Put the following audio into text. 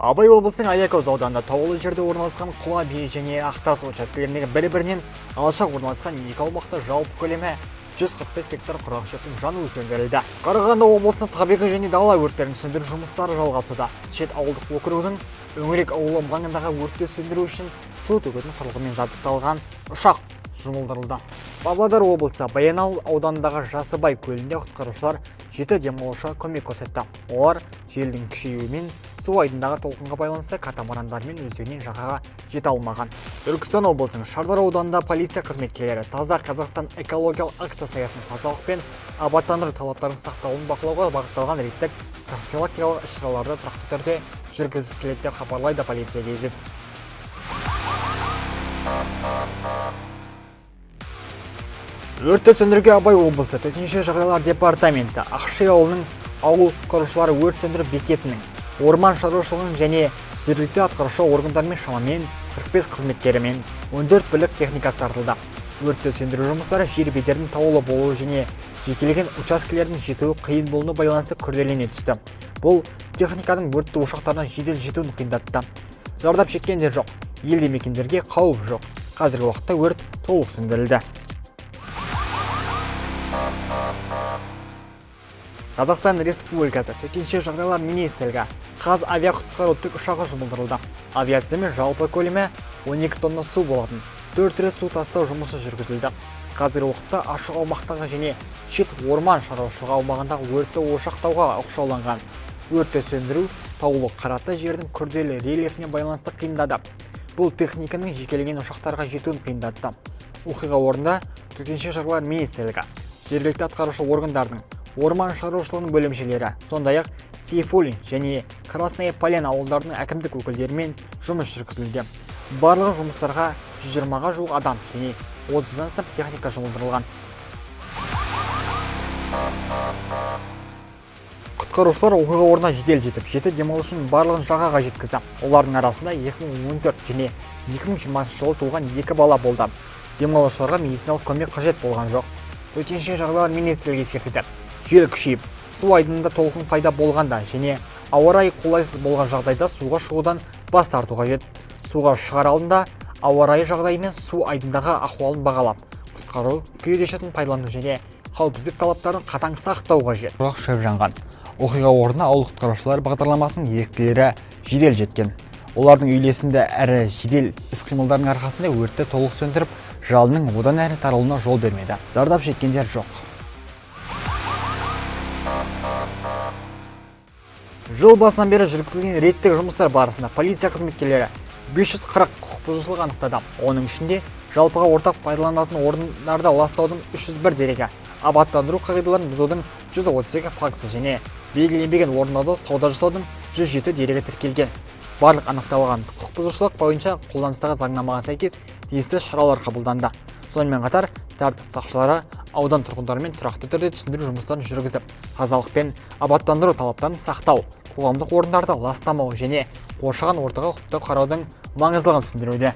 Абай облысының Аякөз ауданында таулы жерде орналасқан Құла би және Ақтас учаскелеріндегі бір-бірінен алшақ орналасқан екі аумақта жалпы көлемі 145 гектар құрғақ шөптің жануы сөндірілді. Қарағанды облысының табиғи және дала өрттерін сөндіру жұмыстары жалғасуда. Шет ауылдық округінің Өңірек ауылы маңындағы өртті сөндіру үшін су төгетін құрылғымен жабдықталған ұшақ жұмылдырылды. Павлодар облысы Баянауыл ауданындағы Жасыбай көлінде құтқарушылар 7 демалушыға көмек көрсетті. Олар желдің күшеюімен су айдындағы толқынға байланысты катамарандармен өздігінен жағаға жете алмаған. Түркістан облысының Шардара ауданында полиция қызметкерлері Таза Қазақстан экологиялық акциясы аясында тазалық пен абаттандыру талаптарын сақталуын бақылауға бағытталған рейдтік профилактикалық іс-шараларды тұрақты түрде жүргізіп келеді деп хабарлайды полиция кз. Өртті сөндіруге Абай облысы төтенше жағдайлар департаменті, Ақши ауылының ауыл құтқарушылары өрт сөндіру бекетінің, орман шаруашылығының және жергілікті атқарушы органдармен шамамен 45 қызметкерімен 14 бірлік техникасы тартылды. Өртті сөндіру жұмыстары жер бедерінің таулы болуы және жекелеген учаскелердің жетуі қиын болуына байланысты күрделене түсті. Бұл техниканың өртті ошақтарына жедел жетуін қиындатты. Зардап шеккендер жоқ, елді мекендерге қауіп жоқ. Қазіргі уақытта өрт толық сөндірілді. Қазақстан Республикасы Төтенше жағдайлар министрлігі ҚазАвиақұтқару тікұшағы жұмылдырылды. Авиациямен жалпы көлемі 12 тонна су болатын 4 рет су тастау жұмысы жүргізілді. Қазіргі уақытта ашық аумақтағы және шет орман шаруашылығы аумағындағы өртті ошақтауға оқшауланған. Өртті сөндіру таулы қараты жердің күрделі рельефіне байланысты қиындады. Бұл техниканың жекелеген ошақтарға жетуін қиындатты. Оқиға орнында Төтенше жағдайлар министрлігі, жергілікті атқарушы органдардың, орман шаруашылығының бөлімшелері, сондай-ақ Сейфуллин және Красная Поляна ауылдарының әкімдік өкілдерімен жұмыс жүргізілді. Барлығы жұмыстарға 120-ға жуық адам және 30-дан астам техника жұмылдырылған. Құтқарушылар оқиға орнына жедел жетіп, 7 демалушының барлығын жағаға жеткізді. Олардың арасында 2014 және 2020 жылы туған 2 бала болды. Демалушыларға медициналық көмек қажет болған жоқ. Төтенше жағдайлар министрлігі ескертеді. Жел күшейіп, су айдынында толқын пайда болғанда және ауа райы қолайсыз болған жағдайда суға шығудан бас тарту қажет. Суға шығар алдында ауа райы жағдайы мен су айдындағы ахуалын бағалап, құтқару кеудешесін пайдалану және қауіпсіздік талаптарын қатаң сақтау қажет. Құрғақ шөп жанған. Оқиға орнына ауыл құтқарушылар бағдарламасының еріктілері жедел жеткен. Олардың үйлесімді әрі жедел іс-қимылдарының арқасында өртті толық сөндіріп, жалынның одан әрі таралуына жол бермеді. Зардап шеккендер жоқ. Жыл басынан бері жүргізілген рейдтік жұмыстар барысында полиция қызметкерлері 540 құқық бұзушылық анықтады. Оның ішінде жалпыға ортақ пайдаланылатын орындарды ластаудың 301 дерегі, абаттандыру қағидаларын бұзудың 132 фактісі және белгіленбеген орындарда сауда жасаудың 107 дерегі тіркелген. Барлық анықталған құқық бұзушылық бойынша қолданыстағы заңнамаға сәйкес тиісті шаралар қабылданды. Сонымен қатар тәртіп сақшылары аудан тұрғындарымен тұрақты түрде түсіндіру жұмыстарын жүргізіп, тазалық пен абаттандыру талаптарын сақтау, қоғамдық орындарды ластамау және қоршаған ортаға ұқыпты қараудың маңыздылығын түсіндіруде.